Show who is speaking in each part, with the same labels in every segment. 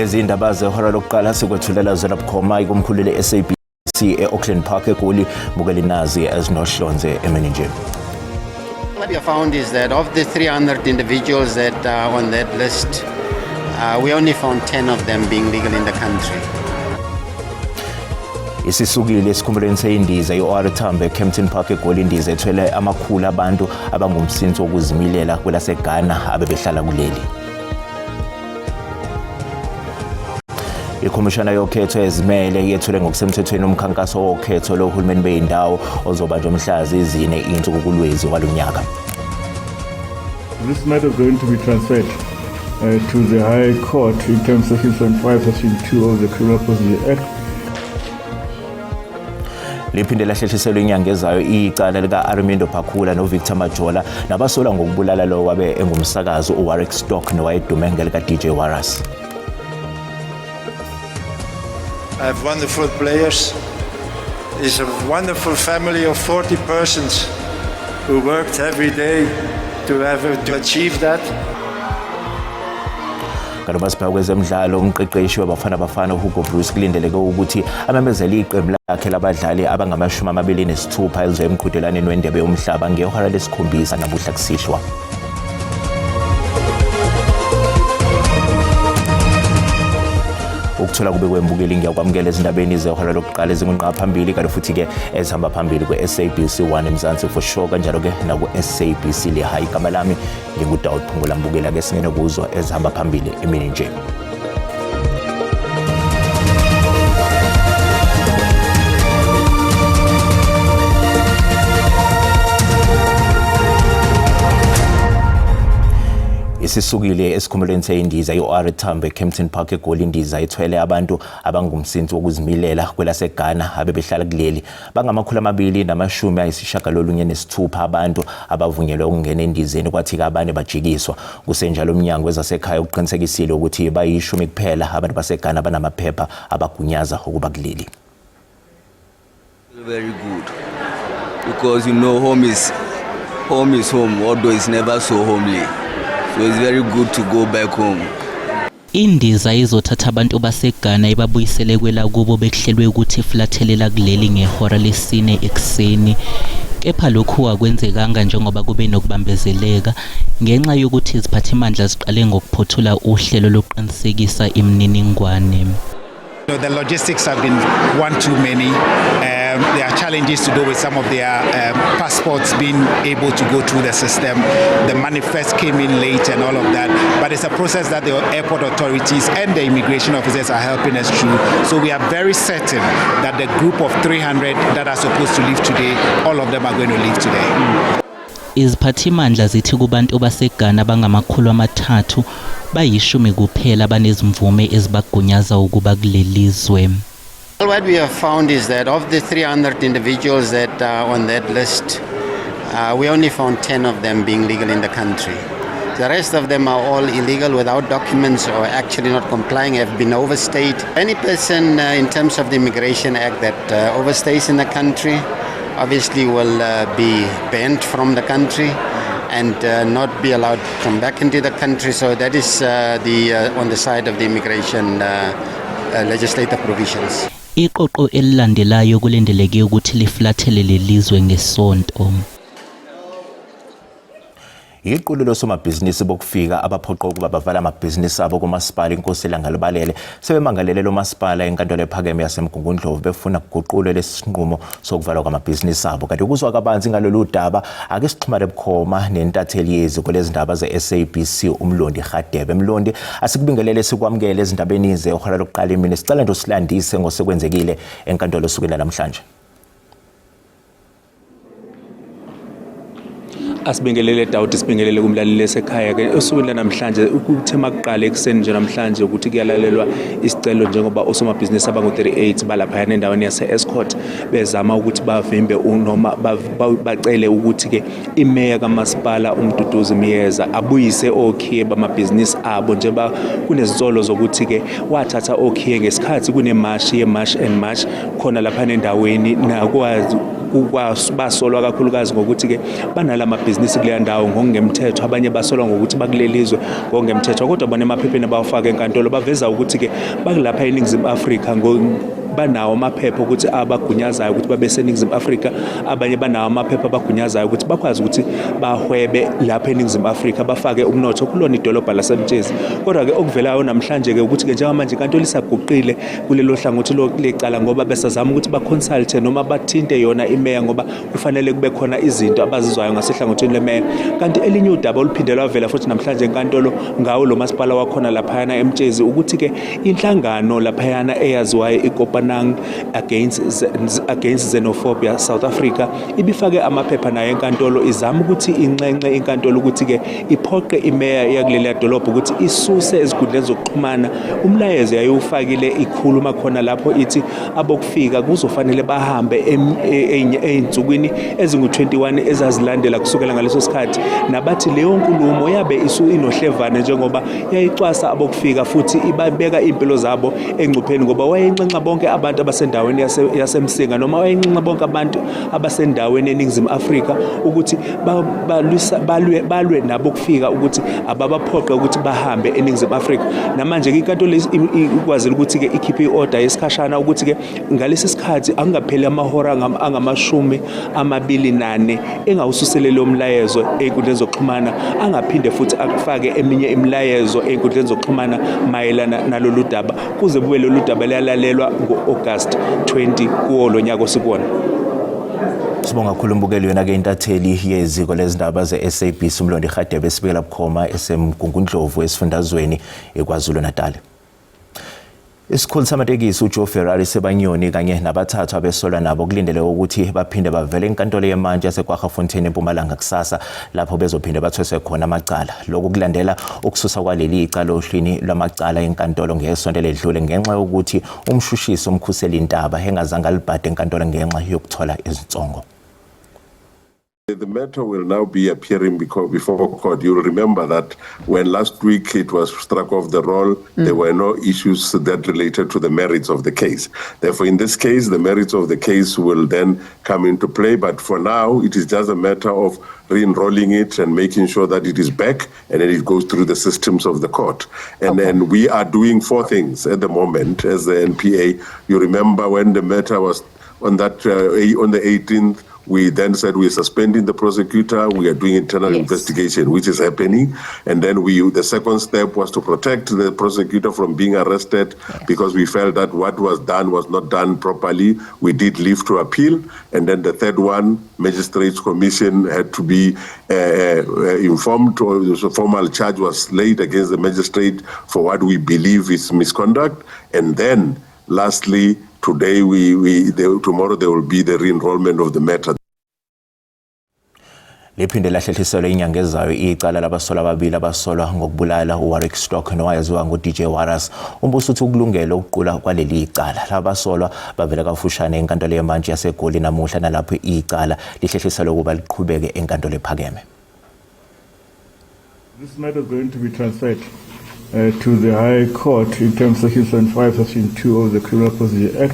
Speaker 1: Lezi indaba zehora lokuqala sikwethulela zona bukhoma ikomkhulu le-SABC e-Auckland Park eGoli. Bukela inazi ezinohlonze emini nje.
Speaker 2: What we found is that of the 300 individuals that are on that list, we only found 10 of them being legal in the country.
Speaker 1: Isisukile esikhumulweni seyindiza i-OR Tambo eKempton Park eGoli indiza ethwele amakhulu abantu abangumsinsi wokuzimilela kwelaseGhana abebehlala kuleli. Ikhomishana yokhetho ezimele yethule ngokusemthethweni umkhankaso wokhetho lohulumeni beyindawo ozobanjwa mhla zizine insuku kuLwezi walonyaka.
Speaker 3: This matter is going to be transferred to the High Court in terms of Section 5, Section 2 of the Criminal Procedure Act.
Speaker 1: Liphinde lahlehliselwa inyanga ezayo icala lika-Armindo Phakula noVictor Majola nabasolwa ngokubulala lo wabe engumsakazi uWarrick Stock nowayedume ngelika-DJ Warras.
Speaker 4: I have wonderful players. It's a wonderful family of 40 persons who worked every day to achieve that.
Speaker 1: Kanti uma sibheka kwezemidlalo, umqeqeshi waBafana Bafana uHugo Broos kulindeleke ukuthi amemezele iqembu lakhe labadlali abangama-26 elizoya emqhudelwaneni wendebe yomhlaba ngehora lesikhombisa namuhla kusihlwa. Ukuthola kube kwembukeli, ngiyakwamukela ezindabeni zehora lokuqala ezingunqa phambili kanti futhi-ke ezihamba phambili kwe-SABC 1 eMzansi for sure, kanjalo-ke naku-SABC Lehayi. Igama lami nginguDawud Phungula. Mbukela ke singene kuzo ezihamba phambili emini nje. Isisukile esikhumulweni seyindiza i-OR Tambo eKempton Park eGoli indiza ethwele abantu abangumsinsi wokuzimilela kwelaseGhana abebehlala kuleli. Bangama-296 abantu abavunyelwe ukungena endizeni, kwathi-ke abane bajikiswa. Kusenjalo, umnyango wezasekhaya ukuqinisekisile ukuthi bayishumi kuphela abantu baseGhana abanamaphepha abagunyaza ukuba kuleli.
Speaker 5: Very good, because home is home, although it's never so homely, so it's very good to go back home.
Speaker 6: Indiza izothatha abantu baseGhana ibabuyisele kwelakubo bekuhlelwe ukuthi iflathelela kuleli ngehora lesine ekuseni. Kepha lokhu akwenzekanga njengoba kube nokubambezeleka ngenxa yokuthi iziphathimandla ziqale ngokuphothula uhlelo lokuqinisekisa imininingwane.
Speaker 7: So the logistics have been one too many. There are challenges to do with some of their passports being able to go through the system. The manifest came in late and all of that. But it's a process that the airport authorities and the immigration officers are helping us through. So we are very certain that the group of 300 that are supposed to leave today, all of them are going to leave today.
Speaker 6: Iziphathimandla zithi kubantu baseGhana abangama-300 bayishumi kuphela abanezimvume ezibagunyaza ukuba kuleli zwe.
Speaker 2: What we have found is that of the 300 individuals that are on that list, we only found 10 of them being legal in the country. The rest of them are all illegal without documents or actually not complying, have been overstayed. Any person in terms of the Immigration Act that overstays in the country obviously will be banned from the country and not be allowed to come back into the country. So that is the on the side of the immigration legislative provisions.
Speaker 6: Iqoqo elilandelayo kulindeleke ukuthi liflathele lelizwe ngesonto.
Speaker 1: Iqulu losomabhizinisi bokufika abaphoqwa ukuba bavala amabhizinisi abo kumasipala iNkosi Langalibalele sebemangalele lo masipala enkantolo ephakeme yaseMgungundlovu befuna kuguqulwe lesi sinqumo sokuvalwa kwamabhizinisi abo. Kanti ukuzwa kabanzi ngalolu daba, ake sixhumane bukhoma nentatheli yeziko lezindaba ze-SABC uMlondi Hadebe. Mlondi, asikubingelele, sikwamukele ezindabeni zehora lokuqala emini. Sicela nje usilandise ngosekwenzekile enkantolo osukwini namhlanje.
Speaker 8: Asibingelele Dawudi, sibingelele kumlaleli esekhaya ke. Osukwini lanamhlanje ukuthe makuqala ekuseni nje namhlanje ukuthi kuyalalelwa isicelo njengoba osomabhizinisi abangu-38 balaphayana endaweni yase-Estcourt bezama ukuthi bavimbe noma bacele ukuthi-ke imeya kamasipala uMduduzi Myeza abuyise okhiye bamabhizinisi abo, njengoba kunezinsolo zokuthi-ke wathatha okhiye ngesikhathi kunemashi ye-March and March khona laphana endaweni nakwazi. Basolwa kakhulukazi ngokuthi-ke banala mabhizinisi kuleya ndawo ngokungemthetho, abanye basolwa ngokuthi bakuleli zwe ngokungemthetho, kodwa bona emaphepheni abawafaka enkantolo baveza ukuthi-ke bakulapha eNingizimu Afrika banawo amaphepha ukuthi abagunyazayo ukuthi babe seNingizimu Afrika, abanye banawo amaphepha abagunyazayo ukuthi bakwazi ukuthi bahwebe lapha eNingizimu Afrika, bafake umnotho kulona idolobha laseMtshezi. Kodwa-ke okuvelayo namhlanje-ke ukuthi-ke njengamanje inkantolo isaguqile kulelo hlangothi lecala, ngoba besazama ukuthi baconsulte noma bathinte yona imeya, ngoba kufanele kube khona izinto abazizwayo ngasehlangothini lemeya. Kanti elinye udaba oluphinde lwavela futhi namhlanje enkantolo ngawo lo masipala wakhona laphayana eMtshezi ukuthi-ke inhlangano laphayana eyaziwayo iKopanang Against Xenophobia South Africa ibifake amaphepha nayo enkantolo, izama ukuthi inxenxe inkantolo ukuthi-ke iphoqe imeya yakuleliya dolobha ukuthi isuse ezikhundleni zokuxhumana umlayezo yayiwufakile, ikhuluma khona lapho ithi abokufika kuzofanele bahambe ey'nsukwini ezingu-21 ezazilandela kusukela ngaleso sikhathi, nabathi leyo nkulumo yabe inohlevane njengoba yayicwasa abokufika futhi ibabeka iy'mpilo zabo engcupheni, ngoba wayenxenxa bonke abantu abasendaweni yaseMsinga noma wayenxenxa bonke abantu abasendaweni eNingizimu Afrika ukuthi balwe balwe nabokufika, ukuthi ababaphoqe ukuthi bahambe eNingizimu Afrika. Namanje-ke inkantolo ikwazile ukuthi-ke ikhiphe i-order yesikhashana ukuthi-ke ngalesi sikhathi angapheli amahora angama-24 engawususeleli umlayezo ey'nkundleni zokuxhumana, angaphinde futhi akufake eminye imilayezo ey'nkundleni zokuxhumana mayelana nalolu daba, kuze kube lolu daba liyalalelwa ngo-August 20 kuwo lo nyaka osikuwona.
Speaker 1: Sibonga kakhulu umbukeli. Yona-ke intatheli yeziko lezindaba ze-SABC uMlondi Hadebe esibikela bukhoma eseMgungundlovu esifundazweni eKwaZulu Natal. Isikhulu samatekisi uJoe Ferrari Sebanyoni kanye nabathathu abesolwa nabo kulindeleke ukuthi baphinde bavele enkantolo yemantshi yaseKwaggafontein eMpumalanga kusasa, lapho bezophinde bathweswe khona amacala. Lokhu kulandela ukususa kwaleli icala ohlwini lwamacala enkantolo ngesonto eledlule ngenxa yokuthi umshushisi uMkhuseli Ntaba engazange alibhade enkantolo ngenxa yokuthola izinsongo.
Speaker 9: The matter will now be appearing before court. You'll remember that when last week it was struck off the roll, there were no issues that related to the merits of the case. Therefore, in this case, the merits of the case will then come into play. But for now, it is just a matter of re-enrolling it and making sure that it is back and then it goes through the systems of the court. And then we are doing four things at the moment as the NPA. You remember when the matter was on the 18th, we then said we're suspending the prosecutor. We are doing internal investigation, which is happening. And then the second step was to protect the prosecutor from being arrested because we felt that what was done was not done properly. We did leave to appeal. And then the third one, Magistrates Commission had to be informed, or a formal charge was laid against the magistrate for what we believe is misconduct. And then lastly, today tomorrow there will be the re-enrollment of the matter.
Speaker 1: Liphinde lahlehliselwa inyanga ezayo icala labasolwa ababili abasolwa ngokubulala uWarwick Stock nowayaziwa ngo-DJ Warras. Umbuso uthi ukulungele ukuqula kwaleli icala. Labasolwa bavele kafushane enkantolo yemantshi yaseGoli namuhla, nalapho icala lihlehliselwe ukuba liqhubeke enkantolo ephakeme.
Speaker 3: This matter is going to be transferred to the High Court in terms of Section 75, Section 2 of the Criminal Procedure Act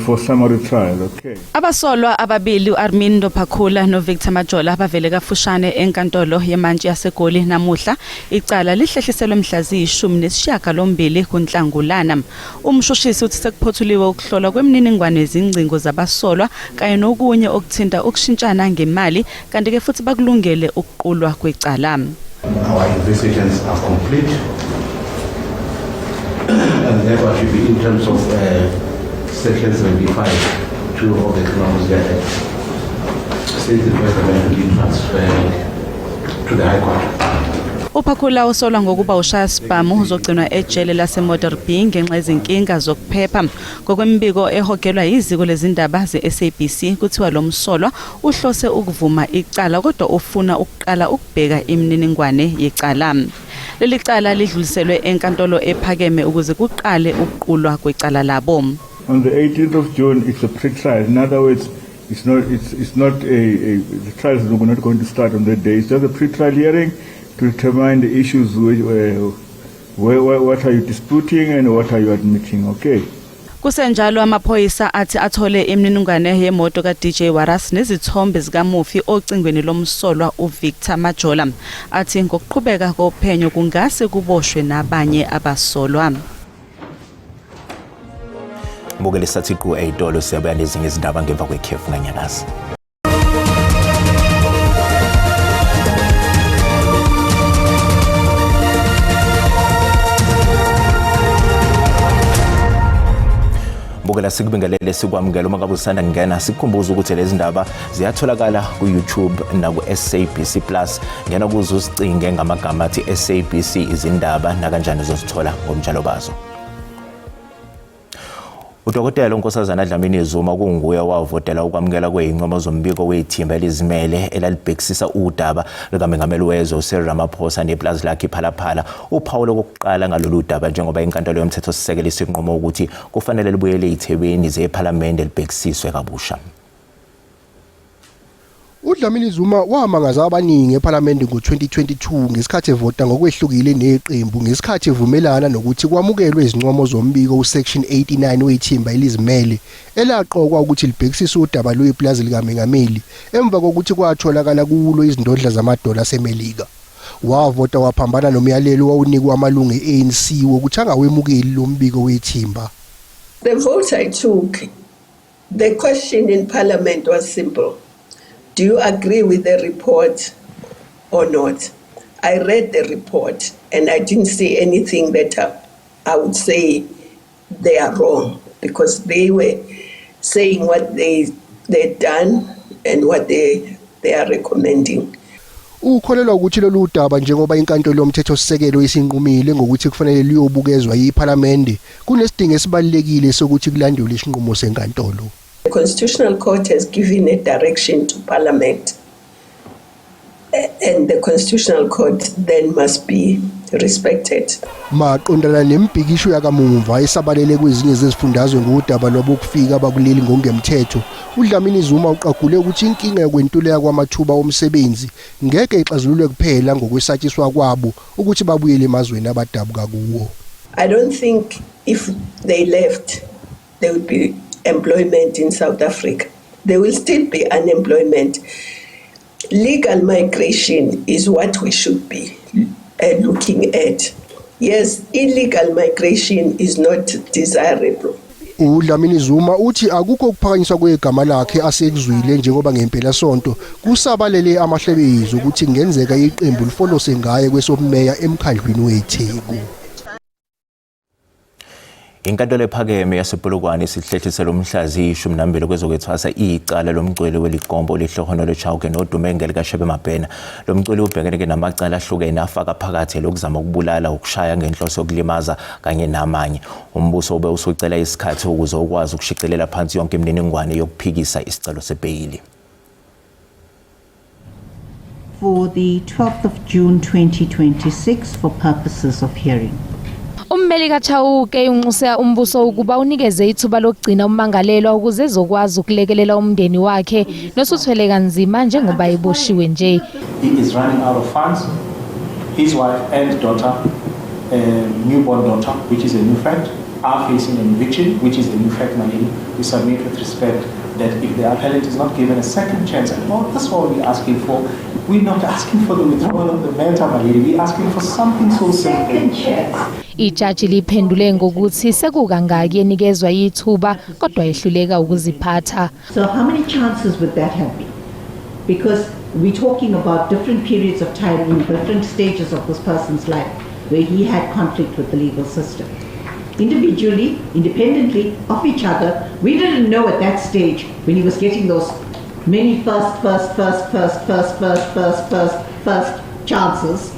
Speaker 3: for summary trial. Okay.
Speaker 10: Abasolwa ababili uArmindo Phakula noVictor Majola bavele kafushane enkantolo yemantshi yaseGoli namuhla. Icala lihlehliselwe mhla ziyi-18 kuNhlangulana. Umshushisi uthi sekuphothuliwe ukuhlolwa kwemininingwane yezingcingo zabasolwa kanye nokunye okuthinta ukushintshana ngemali, kanti-ke futhi bakulungele ukuqulwa kwecala.
Speaker 11: Our investigations are complete and therefore should be in terms of Section 75 2 of the Criminal Procedure Act. Since the first amendment to be transferred to the High Court.
Speaker 10: UPhakula usolwa ngokuba ushaya sibhamu uzogcinwa ejele laseModderbee ngenxa yezinkinga zokuphepha. Ngokwemibiko ehogelwa yiziko lezindaba ze-SABC, kuthiwa lo msolwa uhlose ukuvuma icala, kodwa ufuna ukuqala ukubheka imininingwane yecala. Leli cala lidluliselwe enkantolo ephakeme ukuze kuqale ukuqulwa kwecala labo.
Speaker 3: On the 18th of June, it's a pre-trial. In other words, it's not a the trial is not going to start on that day. It's just a pre-trial hearing to determine the issues which, where, what are you disputing and what are you admitting. Okay.
Speaker 10: Kusenjalo amaphoyisa athi athole imininingwane yemoto kaDJ Warras nezithombe zikamufi ocingweni lomsolwa uVictor Majola. Athi ngokuqhubeka kophenyo kungase kuboshwe nabanye abasolwa.
Speaker 1: Mbukeli sathi qu eyitolo siyabuya nezinye izindaba ngemva kwekhefu nganyakazi. Bukela sikubingelele sikwamukela uma ngabe usanda kungena sikukhumbuza ukuthi lezi ndaba ziyatholakala ku-YouTube naku-SABC Plus ngena kuze usicinge ngamagama athi SABC izindaba nakanjani uzozithola ngomnjalo bazo. Udokotela uNkosazana Dlamini Zuma kunguye owavotela ukwamukela kweyincomo zombiko wethimba elizimele elalibhekisisa udaba lukamengameli wezwe uCyril Ramaphosa nepulazi lakhe iPhalaphala. Uphawule okokuqala ngalolu daba njengoba inkantolo yomthethosisekelo isinqumo ukuthi kufanele libuyele ey'thebeni zephalamende libhekisiswe kabusha.
Speaker 12: UDlamini Zuma wamangaza abaningi ePhalamende ngo-2022 ngesikhathi evota ngokwehlukile neqembu ngesikhathi evumelana nokuthi kwamukelwe izincomo zombiko uSection 89 wethimba elizimele elaqokwa ukuthi libhekisise udaba lwepulazi likamengameli emva kokuthi kwatholakala kulo izindodla zamadola aseMelika. Wavota waphambana nomyalelo owawunikwe amalungu e-ANC wokuthi angawemukeli lo mbiko wethimba.
Speaker 13: The vote I took The question in parliament was simple. Do you agree with the report or not? I read the report and I didn't see anything that I, I would say they are wrong because they were saying what they they'd done and what they they are recommending.
Speaker 12: Ukholelwa ukuthi lolu daba njengoba inkantolo yomthethosisekelo isinqumile ngokuthi kufanele luyobukezwa yiPhalamende kunesidingo esibalulekile sokuthi kulandelwe isinqumo senkantolo.
Speaker 13: The Constitutional Court has given a direction to Parliament and the Constitutional Court then must be respected.
Speaker 12: Maqondana nemibhikisho yakamumva esabalele kwezinye zezifundazwe ngodaba lwabokufika abakuleli ngokungemthetho, uDlamini Zuma uqagule ukuthi inkinga yokwentuleka kwamathuba omsebenzi ngeke ixazululwe kuphela ngokwesatshiswa kwabo ukuthi babuyele emazweni abadabuka kuwo.
Speaker 13: I don't think if they left there would be employment in South Africa. There will still be unemployment. Legal migration is what we should be looking at. Yes, illegal migration is not desirable.
Speaker 12: UDlamini Zuma uthi akukho ukuphakanyiswa kwegama lakhe asekuzwile njengoba ngempelasonto kusabalele amahlebezi ukuthi kungenzeka iqembu lifolose ngaye kwesobumeya emkhandlwini weTheku.
Speaker 1: Inkantolo ephakeme yasePolokwane isihlehlisele umhla ziyi-12 kwezokwethwasa icala lomculi weligombo Lehlohonolo Chauke nodume ngelikaShebe Mabhena. Lo mculi ubhekene-ke namacala ahlukene afaka phakathi elokuzama ukubulala, ukushaya ngenhloso yokulimaza kanye namanye. Umbuso ube usucela isikhathi ukuze ukwazi ukushicilela phansi yonke imininingwane yokuphikisa isicelo sebheyili.
Speaker 14: For the 12th of June 2026 for purposes of hearing.
Speaker 15: Ummeli kaChauke unxuse umbuso ukuba unikeze ithuba lokugcina ummangalelwa ukuze ezokwazi ukulekelela umndeni wakhe nosuthwele kanzima njengoba eboshiwe nje.
Speaker 16: He is running out of funds. His wife and daughter, newborn daughter, which is a new fact, are facing an eviction, which is a new fact, my lady. We submit with respect that if the appellant is not given a second chance, and all, that's all we're asking for. We're not asking for the withdrawal of the matter, my lady. We're asking for something so simple.
Speaker 15: Ijaji liphendule ngokuthi sekukangaki enikezwa ithuba kodwa ehluleka ukuziphatha.
Speaker 14: So how many chances would that have been? Because we're talking about different periods of time in different stages of this person's life where he had conflict with the legal system. Individually, independently of each other, we didn't know at that stage when he was getting those many first, first, first, first, first, first, first, first, first chances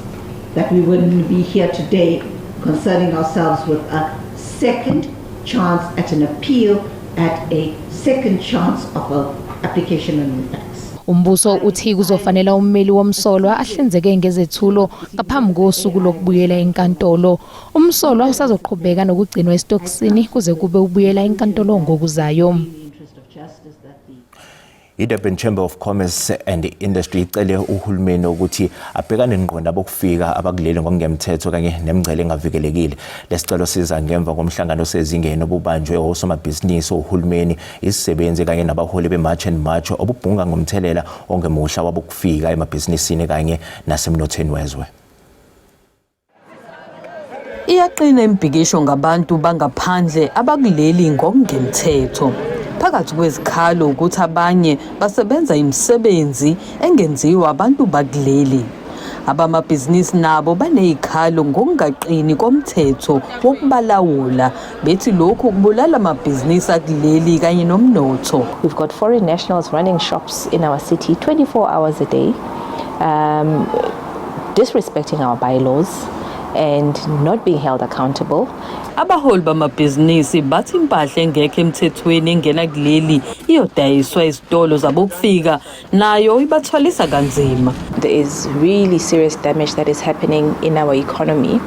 Speaker 14: that we wouldn't be here today concerning ourselves with a second chance at an appeal, at a second chance of an application on new facts.
Speaker 15: Umbuso uthi kuzofanela ummeli womsolwa ahlinzeke ngezethulo ngaphambi kosuku lokubuyela enkantolo. Umsolwa usazoqhubeka nokugcinwa esitokisini kuze kube ubuyela enkantolo ngokuzayo.
Speaker 1: I-Durban Chamber of Commerce and Industry icele uhulumeni ukuthi abhekane ngqo nabokufika abakuleli ngokungemthetho kanye nemingcele engavikelekile. Lesicelo siza ngemva komhlangano osezingeni obubanjwe osomabhizinisi, ohulumeni, izisebenzi kanye nabaholi be-March and March obubhunga ngomthelela ongemuhla wabokufika emabhizinisini kanye nasemnothweni wezwe.
Speaker 17: Iyaqina imibhikisho ngabantu bangaphandle abakuleli ngokungemthetho. Phakathi kwezikhalo ukuthi abanye basebenza imisebenzi engenziwa abantu bakuleli. Abamabhizinisi nabo banezikhalo ngokungaqini komthetho wokubalawula bethi lokhu kubulala amabhizinisi akuleli kanye nomnotho.
Speaker 18: We've got foreign nationals running shops in our city 24 hours a day, disrespecting our bylaws and not being held accountable.
Speaker 17: Abaholi bamabhizinisi bathi impahla engekho emthethweni engena kuleli iyodayiswa ezitolo zabokufika nayo ibathwalisa kanzima.
Speaker 18: There is really serious damage that is happening in our economy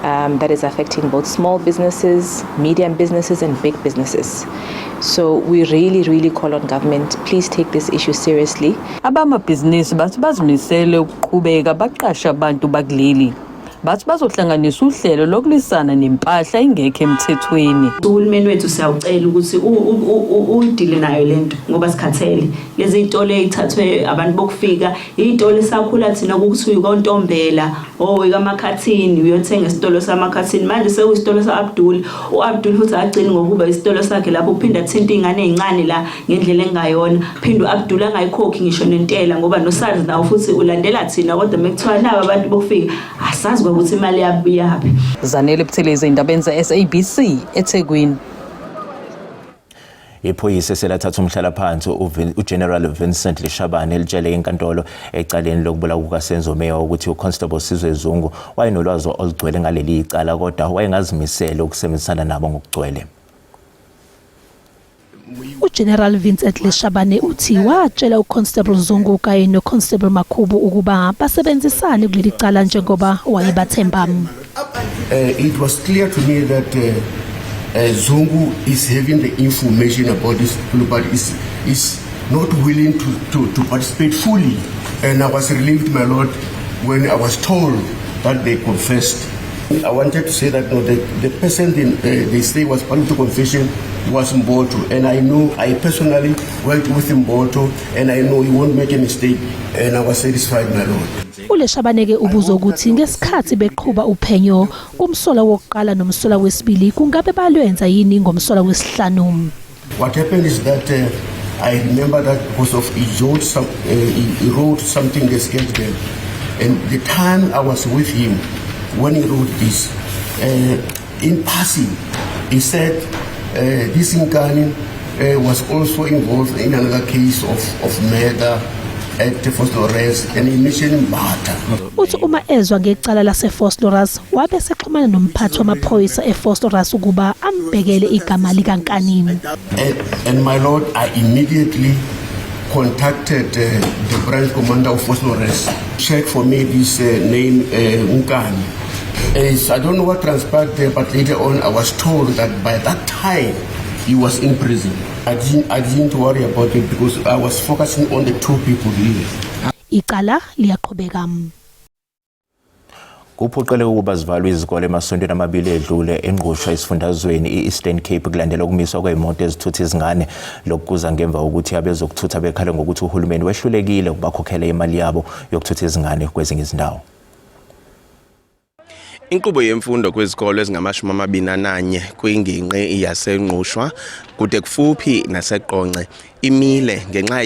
Speaker 18: that is affecting both small businesses, medium businesses, and big businesses. So we really, really call on government, please take this issue seriously.
Speaker 17: Abamabhizinisi bathi bazimisele ukuqhubeka baqashe abantu bakuleli. Bathi bazohlanganisa uhlelo lokulwisana nempahla engekho emthethweni.
Speaker 19: Uhulumeni wethu siyawucela ukuthi uyidile nayo lento ngoba sikhathele lezi zitolo ezithathwe abantu bokufika, izitolo esakhula thina kuthiwa ikontombela o ikamakhathini, uyothenga isitolo samakhathini, manje sekuyisitolo sa-Abdul. U-Abdul futhi agcini ngokuba isitolo sakhe lapho, uphinda athinta iy'ngane ey'ncane la ngendlela engayona, phinde u-Abdul angayikhokhi ngisho nentela ngoba noSARS nawo futhi ulandela thina, kodwa mekuthiwa nabo abantu bokufika asazi kwakuthi imali yabo iyaphi.
Speaker 17: Zanele Buthelezi, endabeni ze-SABC, eThekwini.
Speaker 1: Iphoyisa selathatha umhlalaphansi uGeneral Vincent Leshabane litshele inkantolo ecaleni lokubulawa kukaSenzo Meyiwa ukuthi uConstable Sizwe Zungu wayenolwazi olugcwele ngaleli icala kodwa wayengazimisele ukusebenzisana nabo ngokugcwele.
Speaker 20: UGeneral Vincent Leshabane uthi watshela uConstable Zungu kanye noConstable Makhubu ukuba basebenzisane kuleli cala njengoba wayebathemba.
Speaker 21: It was clear to me that Zungu is having the information about this, but is not willing to participate fully. And I was relieved, my lord, when I was told that they confessed. I wanted to say that no, the person they say was part of the confession was Mboto, and I know I personally worked with Mboto, and I know he won't make a mistake, and I was satisfied, my lord.
Speaker 20: ULeshabane-ke ubuza ukuthi ngesikhathi beqhuba uphenyo kumsola wokuqala nomsola wesibili kungabe balwenza yini ngomsola wesihlanu.
Speaker 21: What happened is that I remember that because of he wrote something that scared them. And the time I was with him when he wrote this, in passing, he said this Nkani was also involved in another case of murder at Vosloorus, and he mentioned Mbatha.
Speaker 20: Uthi uma ezwa ngecala laseVosloorus wabe sexhumana nomphathi wamaphoyisa eVosloorus ukuba ambhekele igama likaNkani.
Speaker 21: And my lord, I immediately contacted the branch commander of Vosloorus. Check for me this name, Nkani. I don't know what transpired there, but later on I was told that by that time he was in prison. I didn't worry about it because I was focusing on the two people here.
Speaker 20: Icala liyaqhubeka.
Speaker 1: Kuphoqeleke ukuba zivalwe izikole emasontweni amabili edlule eNgqushwa esifundazweni i-Eastern Cape kulandela ukumiswa kwezimoto ezithutha izingane. Lokhu kuza ngemva kokuthi abezokuthutha bekhale ngokuthi uhulumeni wehlulekile ukubakhokhela imali yabo yokuthutha izingane kwezinye izindawo.
Speaker 22: Inkqubo yemfundo kwizikolo ezingama-21 kwingingqi yaseNgqushwa kude kufuphi naseQonce imile ngenxa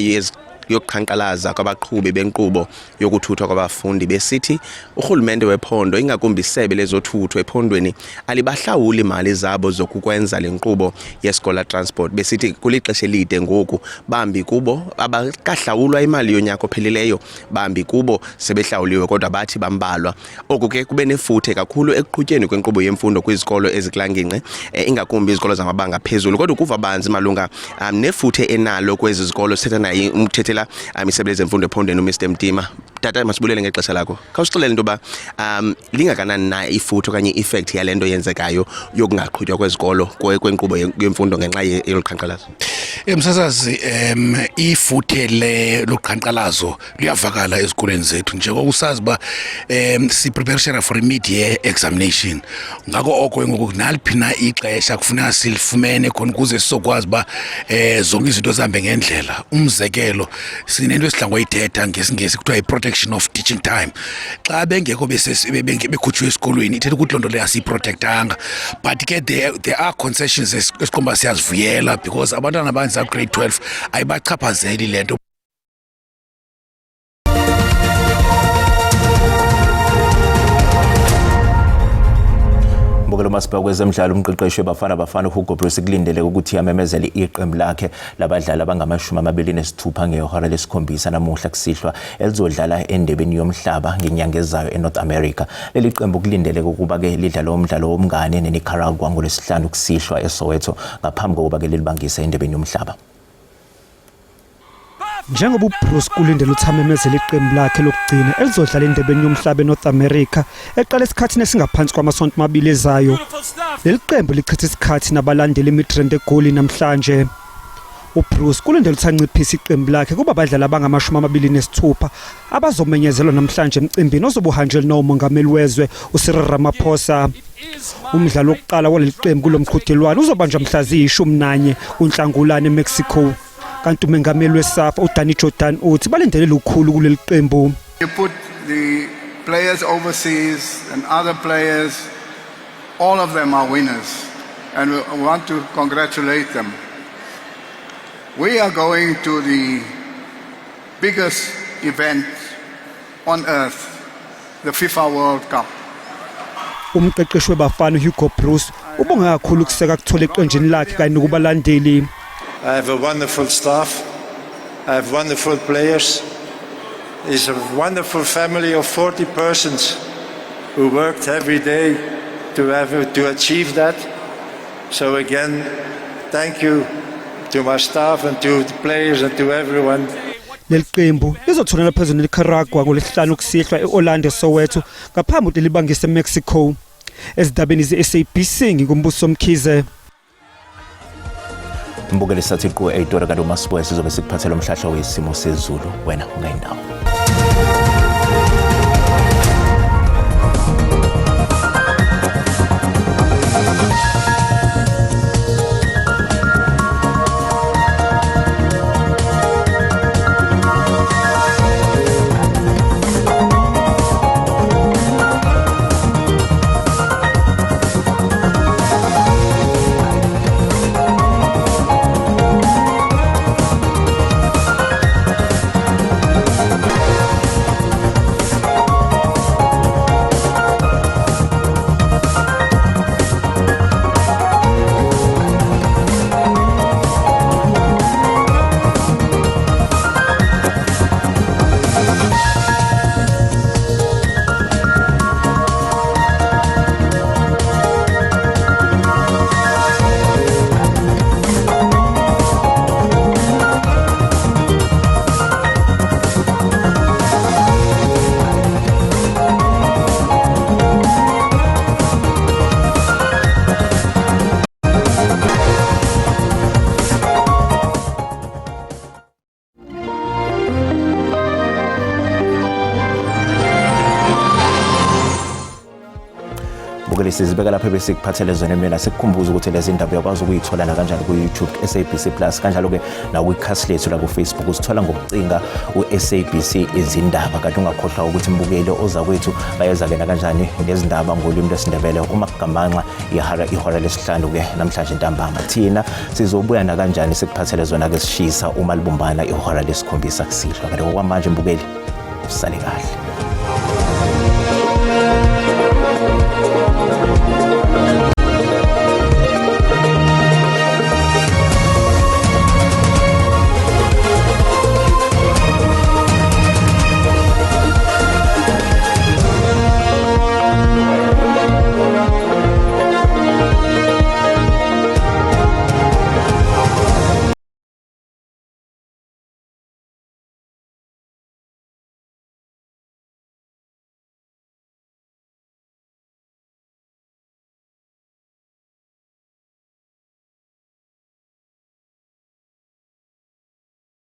Speaker 22: yokuqhankqalaza kwabaqhubi benkqubo yokuthuthwa kwabafundi, besithi urhulumente wephondo, ingakumbi isebe lezothutho ephondweni, alibahlawuli mali zabo zokukwenza le nkqubo ye-scholar transport. Besithi kulixesha elide ngoku bambi kubo abakahlawulwa imali yonyaka ophelileyo, bambi kubo sebehlawuliwe kodwa bathi bambalwa. Oku ke kube nefuthe kakhulu ekuqhutyeni kwenkqubo yemfundo kwizikolo ezikulaa ngingqi, ingakumbi izikolo zamabanga aphezulu. Kodwa ukuva banzi malunga nefuthe enalo kwezi zikolo, sithetha naye umthetheli okhokela isebe lezemfundo ephondweni uMr Mtima. Tata, masibulele ngexesha lakho. Khawusixelele into yoba lingakanani na ifuthe okanye i-effect yale nto yenzekayo yokungaqhutywa kwezikolo kwenkqubo yemfundo ngenxa yolu qhankqalazo.
Speaker 11: Msasazi, ifuthe le loqhankqalazo luyavakala ezikolweni zethu, njengoko usazi uba sipreparishela for i-mid-year examination. Ngako oko ngoku naliphi na ixesha kufuneka silifumene khona ukuze sizokwazi uba zonke izinto zihambe ngendlela. Umzekelo, sinento esidla ngoyithetha ngesiNgesi kuthiwa yi-protection of teaching time. Xa bengekho bekhutshiwe esikolweni, ithetha ukuthi loo nto leyo asiyiprotektanga. But ke there are concessions esiqomba siyazivuyela, because abantwana abanzi grade 12 ayibachaphazeli le nto.
Speaker 1: Mbukelo, masibheka kwezemidlalo. Umqeqeshi weBafana Bafana uHugo Broos kulindeleke ukuthi amemezele iqembu lakhe labadlali abangama-26 ngehora lesikhombisa namuhla kusihlwa elizodlala endebeni yomhlaba ngenyanga ezayo eNorth America. Leli qembu kulindeleke ukuba-ke lidlale umdlalo womngane neNicaragua ngolwesihlanu kusihlwa eSoweto ngaphambi kokuba-ke lilibangise endebeni yomhlaba.
Speaker 4: Njengoba uBroos kulindele ukuthi amemezele iqembu lakhe lokugcina elizodlala endebeni yomhlaba eNorth America eqala esikhathini esingaphansi kwamasonto amabili ezayo. Leli qembu lichitha isikhathi nabalandeli eMidrand eGoli namhlanje. uBroos kulindele ukuthi anciphise iqembu lakhe kuba abadlali abangama-26 abazomenyezelwa namhlanje emcimbini ozobe uhanjelwe nomongameli wezwe uCyril Ramaphosa. Umdlalo wokuqala waleli qembu kulo mqhudelwano uzobanjwa mhla ziyi-11 kuNhlangulana eMexico. Kanti umengameli weSAFA uDanny Jordaan uthi balindele lukhulu kuleli qembu.
Speaker 5: You put the players overseas and other players, all of them are winners, and we want to congratulate them. We are going to the biggest event on earth, the FIFA World Cup.
Speaker 4: Umqeqeshi weBafana uHugo Broos ubonga kakhulu ukuseka kuthola eqenjini lakhe kanye nokubalandeli.
Speaker 23: I have a wonderful staff. I have wonderful players. It's a wonderful family of 40 persons who worked every day to achieve that. So again, thank you to my staff and to the players and to everyone.
Speaker 4: Leli qembu lizothonela phezulu neNicaragua ngolwesihlanu kusihlwa e-Orlando, Soweto, ngaphambi kokuthi libangise eMexico. Ezindabeni ze-SABC, nginguMbuso Mkhize.
Speaker 1: Mbukeli, sathi qu eyitori kanti umasibuya sizobe sikuphathela umhlahla wesimo sezulu. Wena ungayindawo. Mbukeli, sizibeka lapho besikuphathele zona. Mina sikukhumbuza ukuthi lezi ndaba uyakwazi ukuyithola nakanjani ku-YouTube SABC Plus, kanjalo-ke nakwikhasi lethu la ku-Facebook usithola ngokucinga u-SABC Izindaba. Kanti ungakhohlwa ukuthi, mbukeli, ozakwethu bayeza-ke nakanjani ngezindaba ngolimi lwesiNdebele uma kugamanxa ihora lesihlanu-ke namhlanje ntambama. Thina sizobuya nakanjani sikuphathele zona-ke sishisa uma libumbana ihora lesikhombisa kusihlwa. Kanti okwamanje, mbukeli, usale kahle.